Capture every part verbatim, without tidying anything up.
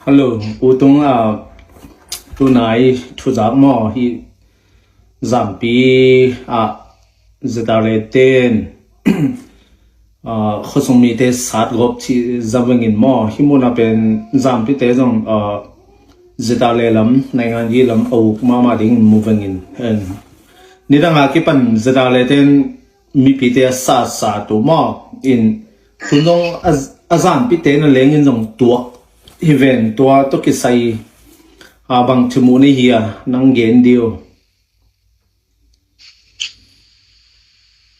Hello, U Tung, ah, tunai thuzak maw hi Zampi ah ZRA ten ah, khuasung mite satgawp cih za vengin maw, hi munah pen Zampite zong ah ZRA lam, naingan yi lam a uk mahmah dingin mu vengin. En. Nidang a kipan ZRA ten mipite a sasa tu maw in tun zong a, a Zampite na lengin zong tuak hi ven, tua tawh kisai a bang thumu nei hi a nang gen diu.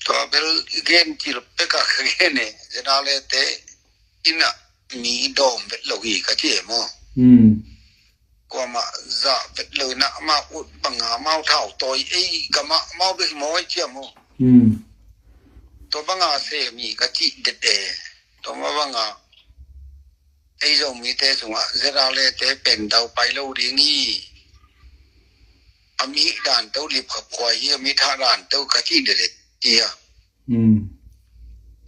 Tua bel gen til peka ka gen e, ZRA te ina mi dawm vet lo hi ka ci e maw. Hmm. Kuama za vet lo ina ama ut banga mau thau toi ei gama mau bek maw ei cia maw. Hmm. Tua banga se mi ka ci det e. Tua ma banga ei Zomite sungah ZRA te pen dau pai lo ding hi. A mi dan tau lip khap khua hi, a mi tha dan tau ka ci det e. Cia. Hmm.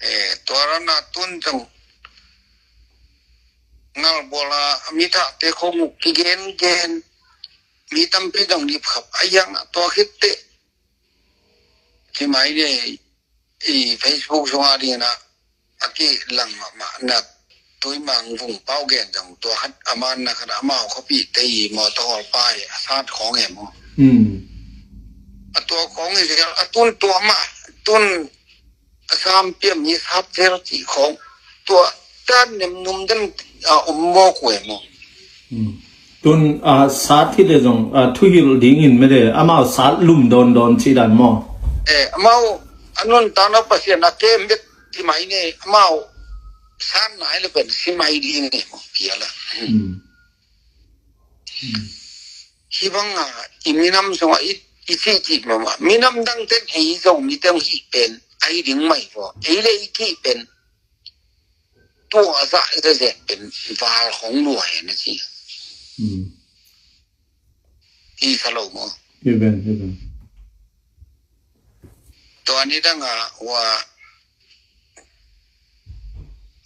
Eh, tua rana tun zong ngal bola a mi thate khong uh kigen gen mi tampi dong lip khap a yang a tua khit te. Ci mai ne i Facebook sunga dina a kilang mahmah na tui mang vung pau gen zong tua khat a man na khat a mau khapi te i mawtaw hol pai a sat khong em. Hmm. A tua khong i zel a tun tua mah tun a sam piam ni sat zel cih khong tua tan nem num den a om mawk uh em. Hmm. Tun a sat hi le zong a thuhilh dingin mede amau sat lum dawndawn cih dan maw? Eh, amau a nuntakna Pasian a kem bek ci mai ne amau sat nai le pen si mai ding e maw piala. Hmm. Hmm. Hi banga i minam sunga i, i cih cih mama minam dang ten ei Zomite hong hih pen a hi ding mai vaw ei le i kih pen tua zah i zazek pen val hong lua hen a ci. Hmm. I sa lo maw? Hi ven, hi ven. Tua ni danga wa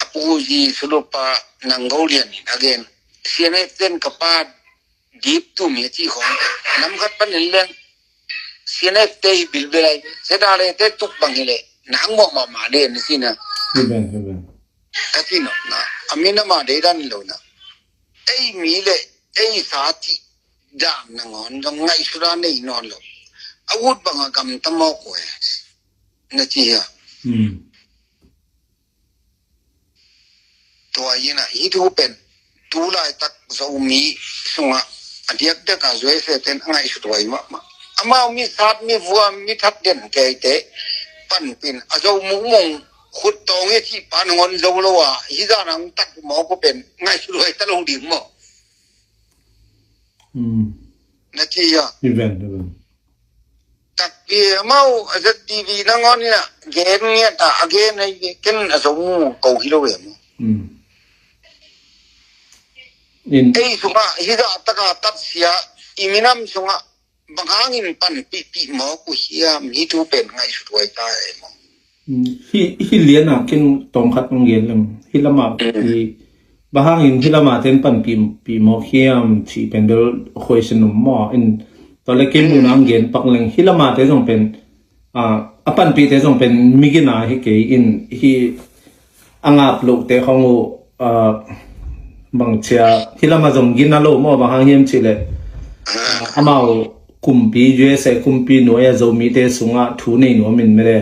a pu zi sulupa nang go lian in a gen. CNF ten ka pa dip tu mi a ci khong. Nam khat pan in leng CNF te hi bilbilai ZRA te tuk bang hi le nang mawh mahmah den sina. Hi ven, hi ven. Ka ci no na a mi nama dei dan lo na. Ei mi le ei sa ci dam nangawn zong ngaihsut a nei nawn lo. A ut banga gamta mawk uh e na ci hi a. Hmm. Tua hi na hi thu pen tu laitak Zomi sunga a diakdiak a zuai se ten a ngaihsut huai mahmah. Amau mi sat mi vua mi that den keite panpin a Zo muhmung khut tawng e cih pa nangawn zo lo a hi zan a hong tak mawk uh pen ngaihsut huai ta lo ding maw? Hmm. Na ci hi a. Hi ven, hi ven. Takpi amau a ZTV nangawn ina gen ngiat a a gen a ken a Zo mu ko hi lo em. Hmm. In ei sunga hi zah taka tatsia i minam sunga bang hangin panpihpih mawk uh hiam hi thu pen ngaihsut huai ta em. Hmm, hi, hi lian a kin tawm khat hong gen leng. Hi lama hi, bang hangin hi lama ten panpih, pih mawk hiam cih pen bel question om maw. In, tua le kin nuna hong gen pak leng. Hi lama te zong pen, ah, a panpih te zong pen mi gina hi kei in hi a ngap loh te khong uh, ah, bang cia hi lama zong gina lo maw bang hang hiam cih leh, ah, amau kumpi, USA kumpi nuai a Zomite sungah thu nei nuam in mede.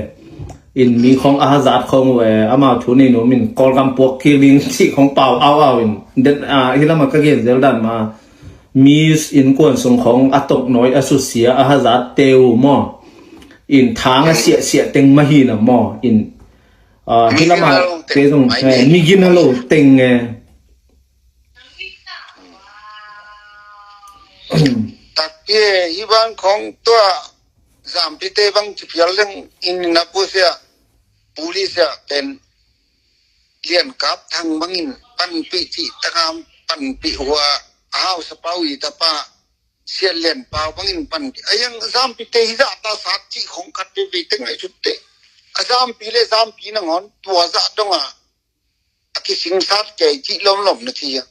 In mi khong a hazat khong uh e, amau thu nei nuam in Kawlgam puak kik ding cih khong pau au au in. Den, ah, hi lama ka gen zel dan ma. Mi innkuan sung khong a tok nawi a susia a hazat te uh maw. In thang a siahsiah teng mah hi na maw. In, ah, hi lama te zong, eh, mi gina lo teng e. Takpi e, hi bang khong tua Zampite bang ci phial leng in na pusia, pusia pen Lian Kap Thang bangin panpih cih takam panpih hua a hausa pau i tapa Sian Lian Pau bangin panpih. A yang Zampite hi zah ta sat cih khong khat veve te ngaihsut te. A Zampi le Zampi nangawn tua zah donga a kisingsat kei cih lomlom na ci a.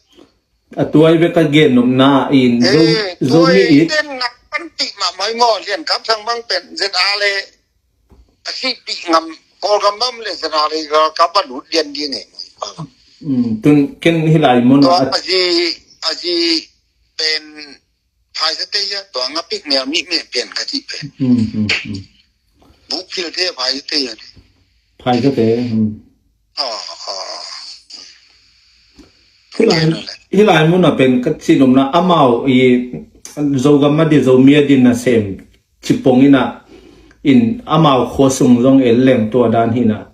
A tuai bek a gen nopna in Zo, eh, Zomi tuai i den nak panpih mahmah i maw, Lian Kap Thang bang pen ZRA le a sihpih ngam, Kawlgam bang le ZRA le ka, ka pa lut lian ding e. Hmm, tun ken hi lai mun tua a a zi, a zi pen phaisa te ya, tua nga pik mel mi me pen ka ti pen. Hmm, hmm, hmm. Buk phil te phaisa te ya. Phaisa te, hmm. Aw, aw. Hi lai, hi lai mun a pen ka cih nopna amau i Zogam a di, Zomi a di nasem cipong ina in amau khua sung zong el leng tua dan hina.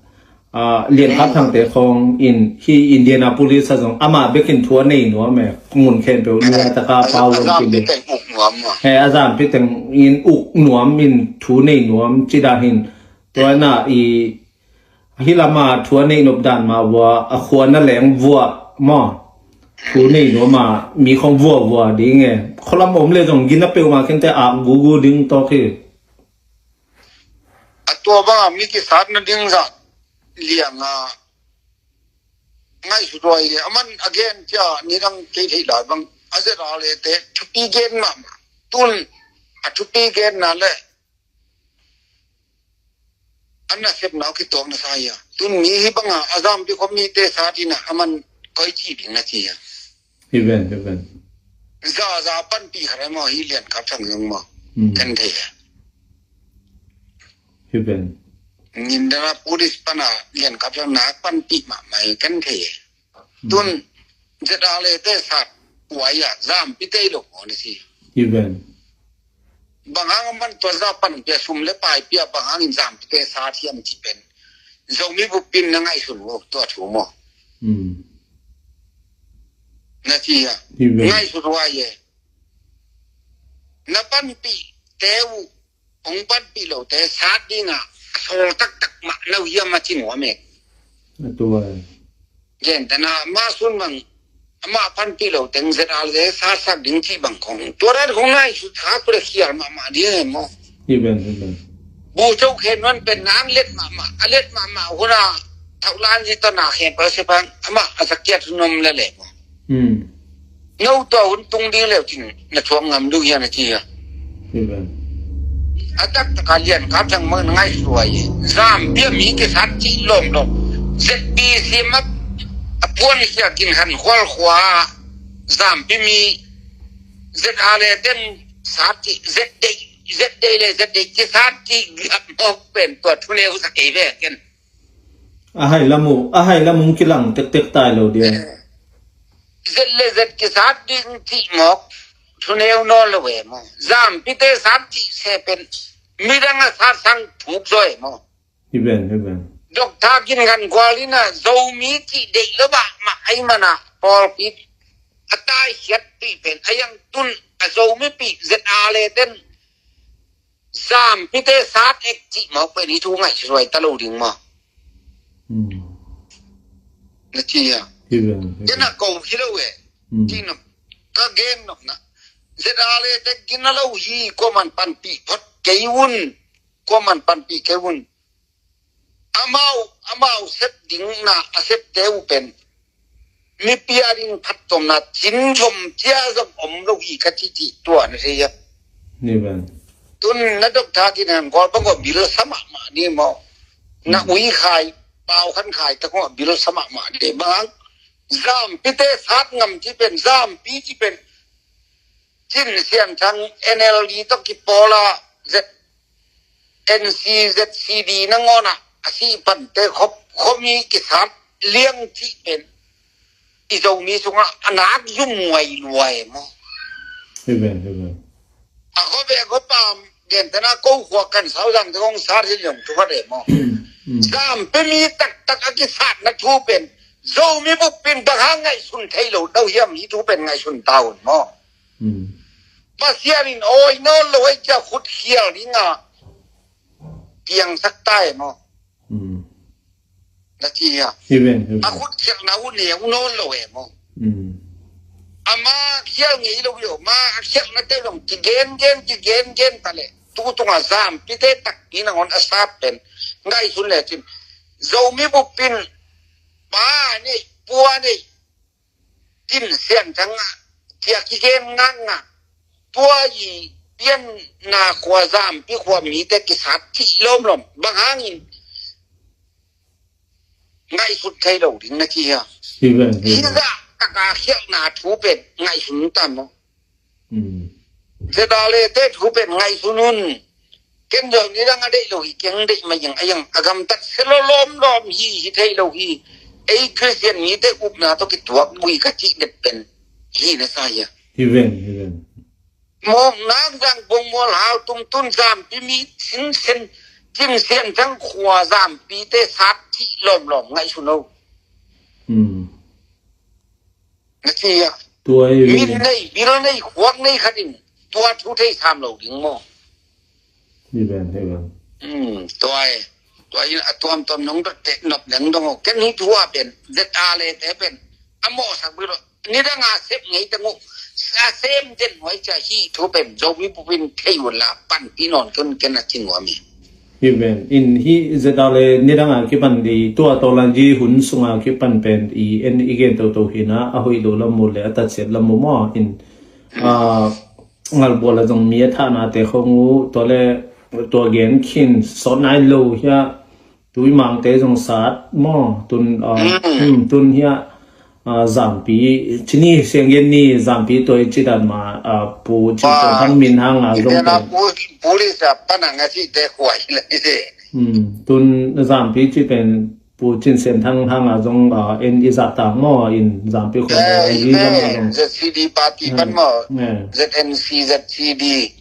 Ah, Lian Kap Thang te khong in hi Indianapolis a zong ama bekin thu a nei nuam e, mun khempeuh nia taka pau zong kini. He, a zam piteng in uk nuam in thu nei nuam ci dan hin. Tua na i hi lama thu a nei nop dan ma vua, a khua na leng vua maw? Thu nei nuam a mi khong vua vua ding e. Khualam om le zong gina peuhmah kente ak gugu ding tawk hi. A tua banga mi kisatna ding zah lianga ngaihsut huai e. Aman a gen cia nidang kei theih lai bang a ZRA le te thupi gen mahmah. Tun a thupi genna le a nasepna uh kituak na sa hi a. Tun mi hi banga a zampi khuami te sat ina aman koi ci ding na ci hi a. Hi ven, hi ven. Za, za panpih khat ai maw hi Lian Kap Thang zong maw. Hmm. Kan thei a. Hi ven. Ngin dana police pana Lian Kap Thang na panpih mahmah hi kan thei a. Tun ZRA le te sat uai a zampi te lo maw na ci. Hi ven. Bang hang man tua za pan pia sum le pai pia bang hangin zampi te sat hiam ci pen. Zomi bupin na ngaihsun lo tua thu maw. Hmm. Na ci a. Hi ven. Ngaihsun huai e. Na panpih te uh, hong panpih lo te sat dina, sol taktak mah na uh hiam a ci nuam e. A tua e. Gentehna, ma sun bang, ama panpih lo teng ZRA le satsak ding ci bang khong. Tua dan khong ngaihsut kha kule khial mahmah ding e maw. Hi ven, hi ven. Bu cau khen nuan pen nang let mahmah, a let mahmah huna thaulan zi tana khen pa se bang, ama a sak kiat hun om le le maw. Hmm. No tua hun tung ding leu cin na thuak ngam duh hian a ci a. Hi ven. A taktaka Lian Kap Thang mang na ngaihsut huai e. Zampi a mi kisat cih lawmlawm. ZBC mah a puan sia kin han khual khua. Zampi mi ZRA le ten sat cih, ZDA, ZDA le ZDA kisat cih gap mawk pen tua thuneu sa kei ve ken. A hai lam uh, a hai lam uh kilang tektek tai lo dia. Eh, zet le zet kisat ding cih mawk thuneu nawn lo e maw. Zampi te sat cih se pen midang a sat sang thuk zaw e maw. Hi ven, hi ven. Doctor Kin Khan Gual ina Zomi cih deih lo bah mah ai mana pawlpi a tai hiat pi pen a yang tun a Zomi pi ZRA le ten zampi te sat ek cih mawk pen hi thu ngaihsut huai ta lo ding maw. Hmm. Na ci a. Hi ven, hi ven. Kena ko hi lo e. Hmm. Ci nop. Ka gen nopna. ZRA le te gina lo hi kuaman panpih phot kei un. Kuaman panpih kei un. Amau, amau sep ding na a sep te uh pen. Mipi a ding phattuamna cin thum cia zong om lo hi ka ci cih tua na thei a. Ni ven. Tun na Doctor Kin Khan Gual bang ko bil sa mahmah ni maw. Na Ui Khai, Pau Khan Khai ta ko bil sa mahmah ni bang. Zampi te sat ngam ci pen, zampi ci pen. Cin Sian Thang NLD tawh kipawl a Z NC ZCD nangawn ah a sih pante khop, khuami kisat liang cih pen i Zomi sungah a nak zum muai luai maw. Hi ven, hi ven. A khuavek khuapam gentehna ko khua kan sau zang te kong sat hi liang thu khat e maw. Hmm, hmm. Zampi mi taktak a kisatna thu pen Zomi bup pen bang hang ngaihsun thei lo dau hiam hi thu pen ngaihsun ta un maw. Hmm. Pasian in awi nawn lo ei cia khut khial ding a piangsak ta e maw. Hmm. Na ci a. Hi ven, hi ven. A khut khialhna uh neu nawn lo e maw. Hmm. Ama khial ngei lo lo, ma a khialhna te long kigen gen, kigen gen ta le. Tu tunga zampi te takpi nangawn a sat pen. Ngaihsun le cin. Zomi bup pen pa nei, pua nei. Cin Sian Thang ah, cia kigen ngakngak. Tua i pianna khua, Zampi khua mite kisat cih lawmlawm. Bang hangin ngaihsut thei lo ding na ci hia? Hi ven, hi ven. Hizah taka khialhna thu pen ngaihsun ta maw? Mm. Zedale te thu pen ngaihsun un. Ken zong nidang a deih lo hi, keng deih mah ing a, ing a gamtat se lo lawmlawm hi, hi thei lo hi. Ei Khristian mite upna tawh kituak bui ka cih det pen hi na sa hia? Hi ven, hi ven. Mawknak zang bongmual hau tumtun Zampi mi Cin Sian, Cin Sian Thang khua Zampite sat cih lawmlawm ngaihsun o. Hmm. Na ci a. Tua hi min nei, bil nei, khuak nei khat in tua thu thei sam lo ding maw? Hi ven, hi ven. Hmm, tua hi. Tua hi a tuamtuam nong dot teh nop leng dong o. Ken hi thu a pen, Z R le te pen a mawhsak bil lo. Nidang a sep ngei teng uh, a sem den huai cia hi thu pen Zomi bupin thei uh la panpih nawn ken, ken a ci nuam hi. Hi ven, in hi Z R le nidang a kipan di, tua tawlan hi hun sung a kipan pen i en i gen toto hi na, a hoih lo lam uh le a tatsiat lam uh maw, in, a, ngalbual a zong mi a thahnate khong uh, tua le, tua gen khin sawt nai lo hia, tui mangte zong sat maw, tun, a, hmm, tun hia, a, Zampi, cini siang gen ni, Zampi tua i ci dan ma, a, Pu Cin Sian Thang min hang a zong pen. Pu, Pu Lisa pan a nga ci te khuai le i se. Hmm, tun Zampi ci pen Pu Cin Sian Thang hang a zong, a, en i zah tang maw, in Zampi khua le, i lam a zong. Z C D party pan maw. Z N C, Z C D.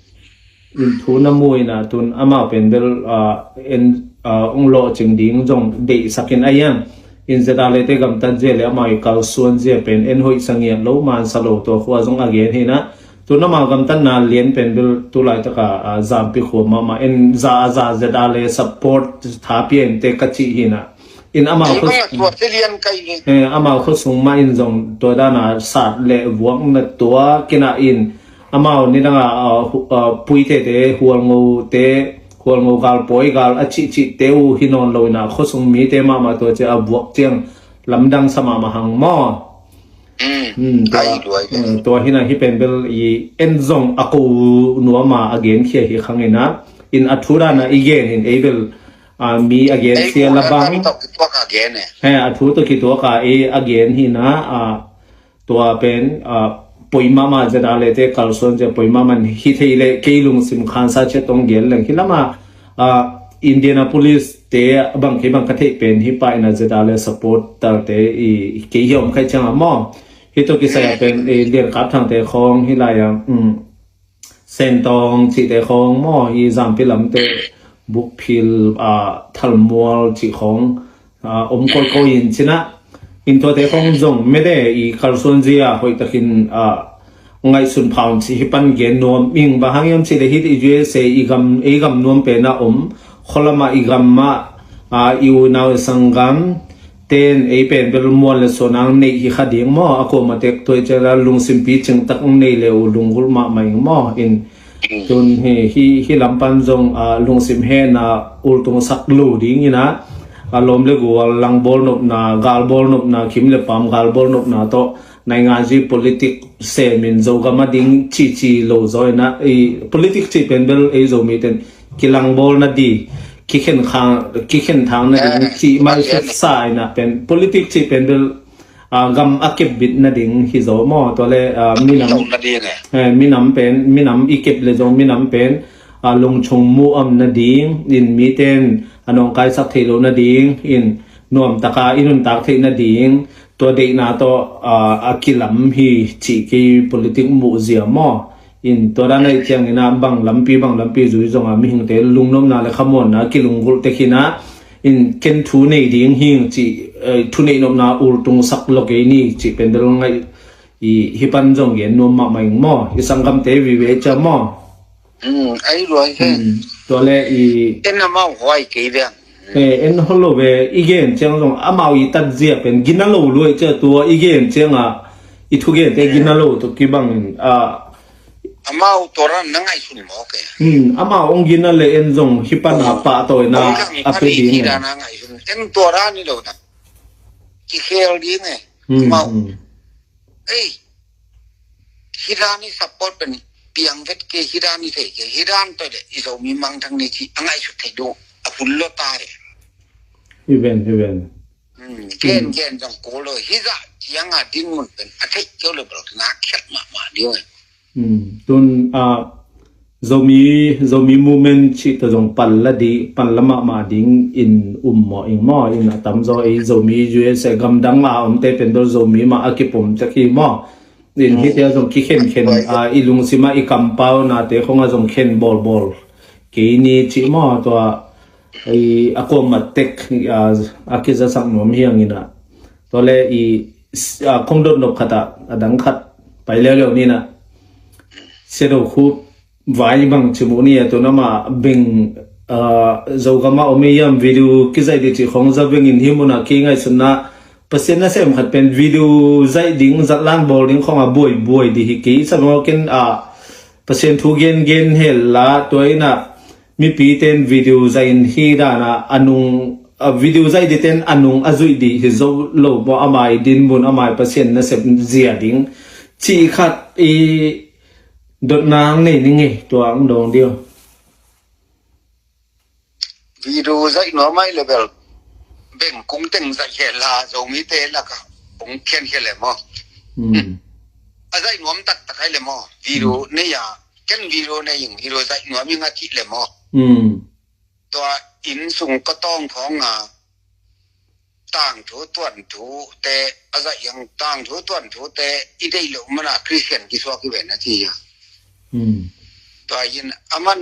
In thu na mu in a tun amau pen bel, a, en, a, ong lawhcing ding zong deihsak in a iang. In Z R le te gamtat zia le amau i kalsuan zia pen en hoih sa ngiat lo, mansa lo, tua khua zong a gen hi na. Tun amau gamtatna lian pen bel tu laitak a, a, Zampi khua mahmah en za a za Z R le support tha pia in te ka cih hi na. In amau khua, eh, amau khua sung mah in zong tua dan a sat le vuak na tua kina in amau nidang a, a, hu-, a, Puite te, Hualngo te, Hualngo gal, Pawi gal a cihcih te uh hi nawn lo in a, khuasung mite mahmah tua cia a vuak ciang lamdang sa mahmah hang maw. Mm. Mm, tua, ai, tua, mm, tua hi na hi pen bel i en zong a ko nuam a a genkhia hi khang in a, in a thu dan a i gen in ei bel, a, mi a gensia la bang. He, a thu tawh kituak a ei a gen hi na, a, tua pen, a, poi mahmah Z R le te kalsuan zia poi mahmah hi thei le kei lungsim khansa cia tong gen leng hi lam a, a, Indianapolis te bang kei bang ka theih pen hi pa in a Z R le supporter te i kei hi om khai ciang a maw. Hi tawh kisai a pen i Lian Kap Thang te khawng hi lai a, um, Sentawng cihte khawng maw, hi Zampi lamte, Bukphil, a, Thalmual cih khawng, a, om kawikawi in cina. In tuate khawng zong mede i kalsuan zia hoihtakin, a, ngaihsun phaun cih hi pan gen nuam ing, bang hang hiam cih le hi i U S A i gam, ei gam nuam pen a om, khualam a i gam a, a, i unau i sanggam, ten ei pen bel muan le suan ang neih hi kha ding maw, a kuamah tek tuai ciang a lungsim picing tak ang nei le uh lunggulh mahmah ing maw. In tun hi, hi, hi lam pan zong, a, lungsim hehna ultung sak lo ding in a, a, lawm le gual lang bawl nopna, gal bawl nopna, khim le pam gal bawl nopna tawh naingan zi politik sem in Zogam a ding cici lo zaw in a, i politik cih pen bel ei Zomi ten kilang bawl na di, kikhen khang, kikhen thang na ding, eh, cih mai, eh, sa in a pen, politik cih pen bel, a, gam a kep bit na ding hi zaw maw, tua le, a, minam, eh, minam pen, minam i kep le zong minam pen, a, lungchung mu am na ding, in miten a nawngkaisak thei lo na ding, in nuam taka i nuntak theih na ding, tua deihna tawh, a, a kilam hi cih kei politik muh zia maw. In tua dan ahih ciangin a bang lampi, bang lampi zui zong a mihingte lungnopna le khamuanna kilunggulh tek hi na, in ken thu nei ding hing cih, eh, thu neih nopna ultung sak lo kei ni cih pen bel ngaih i hi pan zong gen nuam mahmah ing maw. I sanggamte vive cia maw. Hmm, ai luai he. Hmm, tua le i en amau huai kei ve. Eh, en holo ve, i gen ciang zong amau i tat zia pen gina lo luai cia, tua i gen ciang a i thugente gina lo tawh kibang in, a, amau tua ran na ngaihsun mawk e. Hmm, amau ong gina le en zong hi pan a pahtawina a pe ding e. En tua ran i lo ta. Kikhel ding e. Hmm, amau. Hmm. Ei, hih dan i support pen piang vet kei, hih dan i thei kei, hih dan tawh le i Zomi mangthang ni ci a ngaihsut thei ding a hun lo ta e. Hi ven, hi ven. Hmm, gen gen zong ko lo, hih zah ciang a dinmun pen a theih keu le bel na khiat mahmah ding e. Hmm, tun a Zomi, Zomi movement cih tawh zong pan la di, pan la mahmah ding in um maw, ing maw, in a tamzaw ei Zomi U S A gamdang mah a omte pen bel Zomi mah a kipom cak hi maw. In hih tia zong kikhenkhen a, i lungsim ah i kampau nate khong a zong khen bawlbawl kei ni cih maw, tua ei a kuamah tek a, a kizasak nuam hi hang in a. Tua le i a, khong dot nop khat ah a dang khat pai leuleu ni na. Sia Do Khup vai bang ci mu ni a, tu nama beng, a, Zogam ah om ei hiam, video kizaih ding cih khong za veng in, hih mun ah kei ngaihsutna Pasian nasem khat pen video zaih ding, zatlang bawl ding khong a buaibuai ding hi kei. Sa maw ken a Pasian thu gengen hel la, tua in a mipite in video zaih in hih dan a a nung, a video zaih dingte in a nung a zuih ding hi zo lo maw, a mai dinmun, a mai Pasian nasep zia ding cih khat i dotna hong nei ning ei, tua hong dawng ding. Video zaih nuam ai le bel beng kung teng zaih hi la, Zomite lakah hong khian hi le maw. Hmm. A zaih nuam taktak ai le maw. Video nei a, ken video nei ing, video zaih nuam ing a cih le maw. Hmm. Tua inn sung ka tawng khawng a tangthu tuanthu te a zaih hiang, tangthu tuanthu te i deih loh mana Christian kisuak i ven a ci a. Hmm. Tua in a man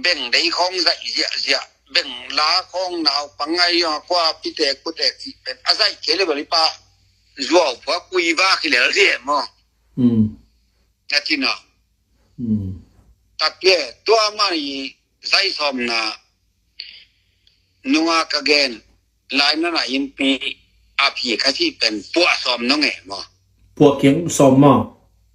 beng dei khawng zaih ziahziah, beng la khawng naupang ngai hiang a kua pitek putek cih pen a zaih kei le bel i pa zuau phuak ui vak hi lel ding e maw. Hmm. A ci na. Hmm. Takpi e, tua mah i zaih sawmna nunga ka gen lai nana innpi a phi ka cih pen puah sawm nong e maw. Puah kiang sawm maw.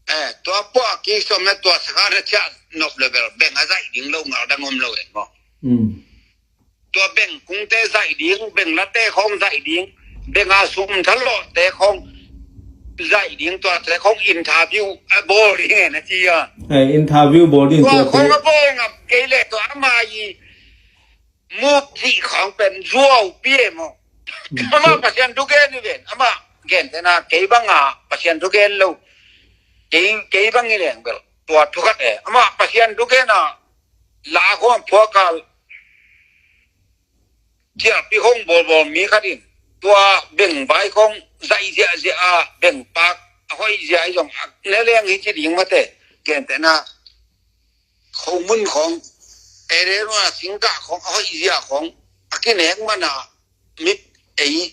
Eh, tua puah kiang sawm na tua saka na ciah nop le bel beng a zaih ding lo ngal dang om lo e maw. Hmm. Tua beng kungte zaih ding, beng late khawng zaih ding, beng a sum thalawhte khawng zaih ding, tuate khawng interview a bawl ding e na ci a. Eh, interview bawl ding tua tuate khawng a bawl ngam kei le tua ama i muk cih khawng pen zuaupi e maw. Mm. Ama Pasian thu gen i ven, ama gentehna kei banga Pasian thu gen lo. Kei, kei bang i leng bel tua thu khat e. Ama Pasian thu gen a la khawng phuak a ciahpi khawng bawlbawl mi khat in tua beng vai khawng zaih ziahziah a, beng pak a hoih ziah i zong a ne leng hi ci ding mate. Gentehna khomun khawng, area nua singkah khawng a hoih ziah khawng a kinek mana mit ei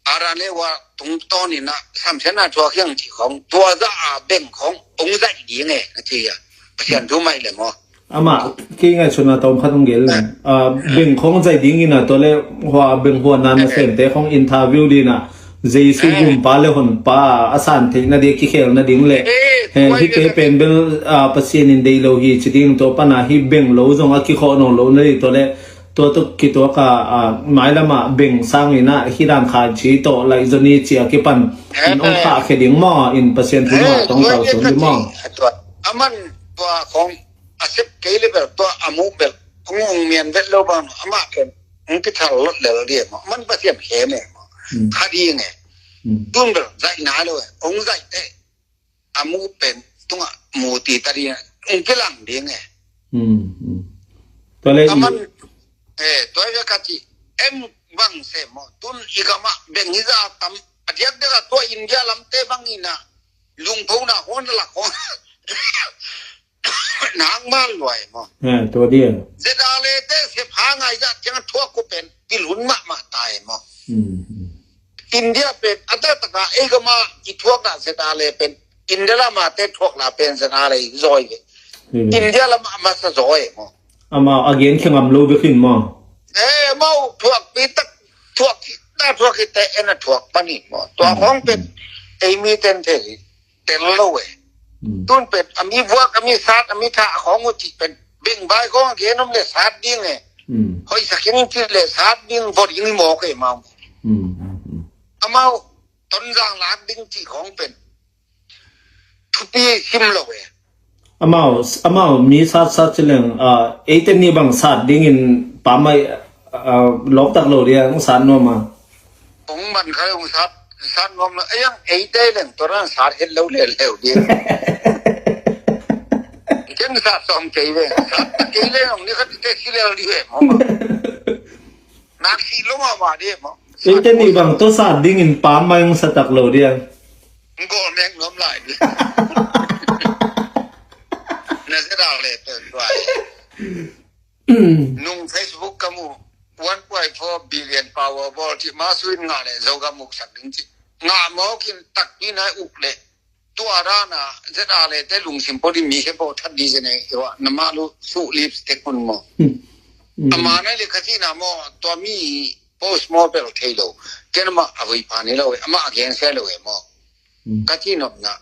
Ara le wa tungtawn in a samsiatna thuak hiang cih khawng tua zah a beng khawng hong zaih ding e na ci a. Pasian thu mai le maw. Amah kei ngaihsutna tawm khat hong gel leng. Ah, beng khawng zaih ding in a, tua le hua beng hua nan a semte khawng interview ding a, Jesu gumpa le honpa a san theihna ding, kikhel nading le, eh, hihte pen bel, ah, Pasian in deih lo hi ci ding, tua pan a hih beng lo zong a kikhawh nawn lo na ding, tua le tua tuk kituak a, a, mailam ah beng sang in a, hih dan kha ci tawh laih zaw ni ci a kipan in hong khahkhia ding maw, in Pasian thu maw, tawng tau sun ding maw. A man tua khawng a sep kei le bel tua a muh bel hong hong mian vet lo bang amah pen hong kithal lot lel ding maw. Man Pasian khem e maw. Kha ding e. Tun bel zaih nai lo e. Hong zaih teh a mu pen tungah mu ti ta ding, hong kilang ding e. Tua le a man, eh, tua ve ka ci, em bang se maw, tun i gam ah beng hi za tam, a diakdiak a tua India lamte bang in a, lungphona hon la khawng nang mal luai maw. Eh, tua dia. Zedale te se pha ngai za tiang thuak ko pen, pilun mahmah ta e maw. India pen a taktak a ei gam a i thuak na zeta le pen India lam a te thuak na pen zeta le i zawi ve. India lam a masa zawi maw. Amah a gen khe ngam lo bek in maw. Eh, mau thuak pi tak thuak ta thuak i te en a thuak pan i maw. Tua khawng pen ei mi ten te tel lo e. Tun pen a mi vuak, a mi sat, a mi thah khawng uh cih pen beng vai khawng a gen om le sat ding e. Hoih sa keng cih le sat ding, vot ding i mawk e mau. Amau Tonzang lak ding cih khawng pen thupi sim lo e. Amau, amau mi sat sat ci leng, ah, eite nih bang sat dingin pammaih, ah, lawptak lo dia, hong sat nuam a. Hong man kha hong sat, sat nuam lo. Ei ang eite leng tua dan sat het lo leuleu dia. Ken sat sawm kei ve. Sat kei leng hong ni khat te si lel di ve maw. Nak si lo maw maw di maw. Eite nih bang tua sat dingin pammaih hong sa tak lo dia. Gol meng nuam lai. Na se dak le pen tuai. Nung Facebook ka mu one point four billion Powerball ci ma suin nga le zo ka muk sak ding ci. Nga mawk in takpi nai uk le. Tua dana Z R le te lungsim pawh di mi he pawh that di zene ewa na ma lu su lips te kun maw. Ama nai le kha ci na maw tua mi post maw bel thei lo. Ken ama a vui pa ni lo e ama a gen se lo e maw. Ka ci nop na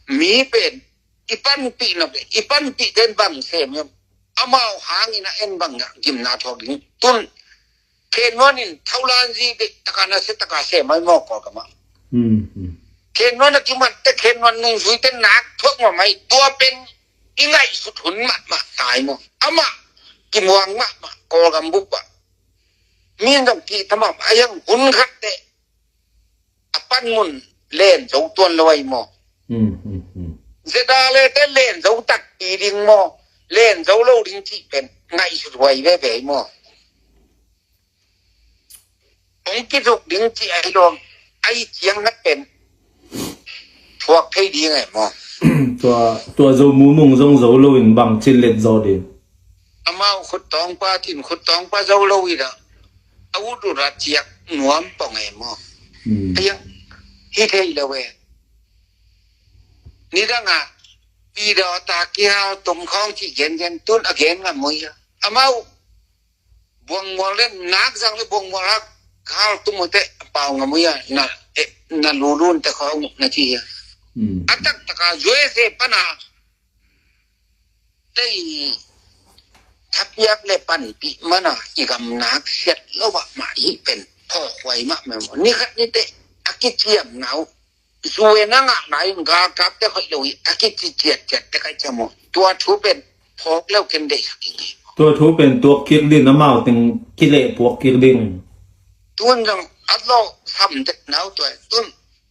mi pen i panpih nop le i panpih ten bang sem em. Amau hangin a en bang a gimna thawk ding tun. Khennuan in thaulan zi deih taka na se taka sem ai maw kawl kama. Khennuan a kimat te khennuan nungzui te nak thuak maw mai tua pen i ngaihsut hun mahmah tai maw. Amah kimuang mahmah kawl gam bup ah. Min dong ki tamam a yang hun khat te a panmun len zo tuan lo ai maw. Zeda le te len zo takpi ding maw. Len zo lo ding cih pen ngaihsut huai veve ai maw. Hong kizuk ding cih ai lawm ai ciang na pen thuak thei ding ai maw. Tua, tua zo mumung zong zo lo in bang cin let zo ding. Amau khuttawngpa tin khuttawngpa zo lo i dah a ut ut a ciak nuam pong e maw. Hi thei lo e. Nidang a pi daw ta kihal tum khawng cih gengen tun a gen ngam ui a amau buang mual le nak zang le buang mual hak hal tum ute pau ngam ui a na lulun te khawng na ci hi a. A taktak a U S A pan a tei thapiak le panpih mana i gam nak siat lo ah mah i pen phawkhuai mah mem ni khat ni te a kiciam nau zue na ngah na in galkap te khoih lo i a kici ciat ciat te kai camo tua thu pen phawk leu ken dei sak i ngei. Tua thu pen tuak kik din amau teng kileh puak kik ding. Tun zong a lo sam det nau tua tun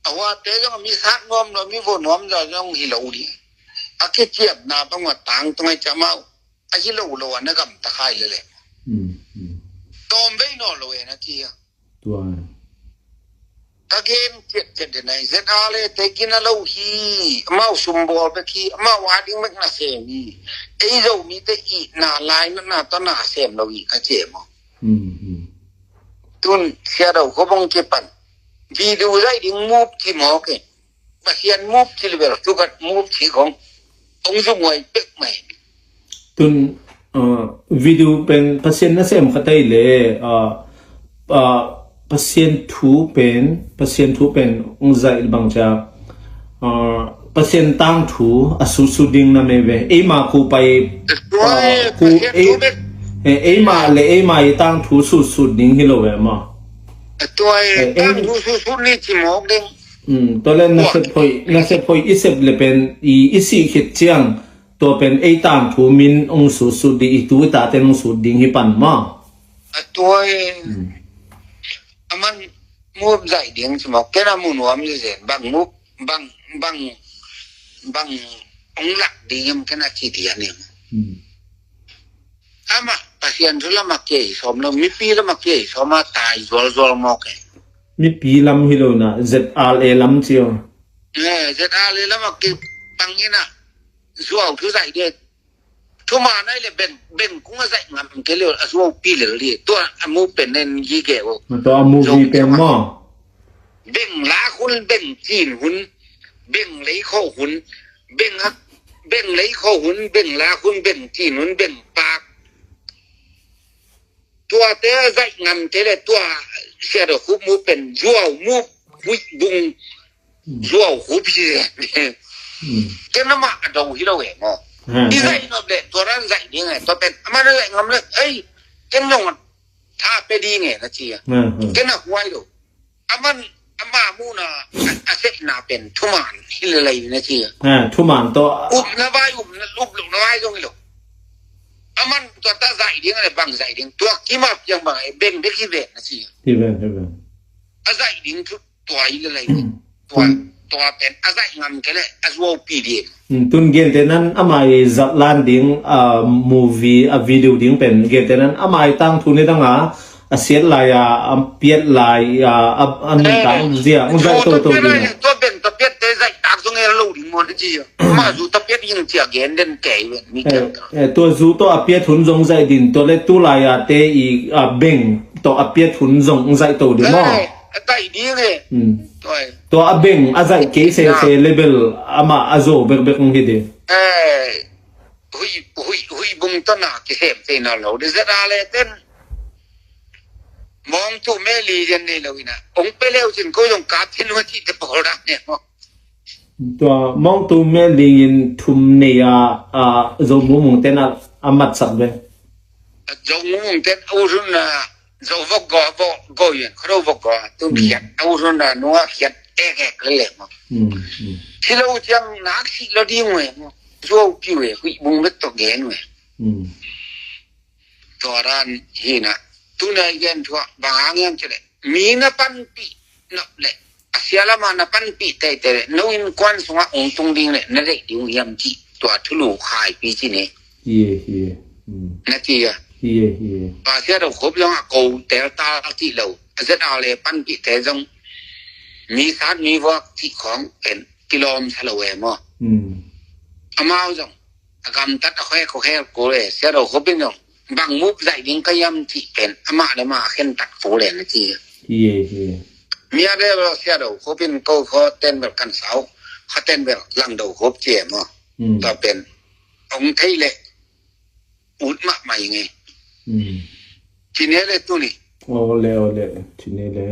a huate zong mi sat nuam lo mi vo nuam lo zong hi lo ding. A kiciapna bang ua tang tung ai camau a hi lo lo a na gam ta khai lele. Tawm vei naw lo e na ci a. Ka gen ciat ciat den ai Z R le te kin a lo hi amau sumbawl bek hi amau a ding bek na sem hi. Ei zo mi te i na lai na na ta na sem lo hi ka ci e maw. Tun sia do ko bong kipan video zai ding mup ci maw ke. Pasian mup ci libel tukat mup ci kong ong zumuai pek mai. Tun video pen Pasian na sem khatei le Pasian thu pen Pasian thu pen ong zai bang cia Pasian tangthu a susu ding na me ve eima ku pai ku eima le eima i tangthu susu ding hi lo ve ma. Tua le nasep hoi nasep hoi i sep le pen i i si khit ciang tua pen ei tangthu min ong susu di i tu i ta ten ong su ding hi pan ma. A tua i a man mup zai ding ci mawk ken a mu nuam zen bang mup bang bang bang ong lak ding em ken a ci di a ning. Ama Pasian thu lama kei sawm lo mipi lama kei sawm a tai zual zual mawk e. Mipi lam hi lo na Z R A lam ci o. Z R A lam a kei pang ina zuau thu zai de. Thuma nai le beng beng kung a zai ngam ke le a zuau pi le li tua a mu pen nen gi ge o. Tua a mu gi pen ma. Beng la hun beng cin hun beng lei kho hun beng hak beng lei kho hun beng la hun beng cin hun beng pak. Tua te zai ngam te le tua sia do khup mu pen zuau mu hui bung zuau khup hi. Ken nama a do hi lo e mo. I zai nop le tua ran zai ding e tua pen ama na zai ngam le ei ken long tha pe ding e na ci a. Ken a huai lo. Aman Ama muhna a, a sepna pen thuman hi lelei na ci. Ah, thuman tawh. Upna vai, upna, up lohna vai zong hi lo. Aman tua ta zaih ding a le bang zaih ding. Tua kimap ciang bang e beng bek hi ve na ci. Hi ve, hi ve. A zaih ding thu tua hi lelei. Tua, tua pen a zaih ngam kei le a zuaupi ding. Tun gente nan amai zatlan ding a movie a video ding pen gente nan amai tangthu ni dang a a siat lai a a piat lai a a nuntak zia hong zaih toto ding. Tua beng ta piat te zaih tak zong e lo ding mo na ci a. Ma zu ta piat ing ci a gen den kei ven mi kei. Tua zu tawh a piat hun zong zaih din tua le tu lai a te i a beng tawh a piat hun zong zaih to ding mo. A zaih ding e. Tua a beng a zaih kei sese level amah a zo bekbek hong hi ding. Hui, hui, hui bung tawh na kisem thei nawn lo ding zet a le ten. Mawngtu meli zen nei lo ina ong pe leu cin ko zong kap thei nua cih te pawl dah ne maw. Tua mawngtu meli in thum nei a, a, Zo Mumung ten a, a matsak ve. Zo Mumung ten a ut hun a, Zo vok go, vok go yen, khoro vok go, tu khiat, a ut hun a, nua khiat, ek ek le le maw. Thilo ciang nak si lo ding we maw. Zuaupi we, hui bung bek tawh gen we. Tua dan hi na, tu na i gen thu ah bang hang hiam cih leh mi na panpih nop leh a sia lamah na panpih teitei leh no innkuan sungah hong tung ding leh na deih ding uh hiam cih tua thulu khaipi ci ni. Hi e, hi e. Na ci a. Hi e, hi e. Pa Sia Do Khup zong a ko teltal cih lo a zet a le panpihte zong mi sat mi vuak cih khawng pen kilawm sa lo e maw. Amau zong a gamtat a khoe ko khel ko le Sia Do Khup in zong bang mup zaih ding ka hiam cih pen amah le mah a khentat ko le na ci. Hi e, hi e. Mi a le lo Sia Do Khup in ko kho ten bel kan sau kho ten bel Lang Do Khup ci e maw. Tua pen ong thei le ut mahmah i ngei. Ci ne le tu ni. Aw le, aw le, ci ne le.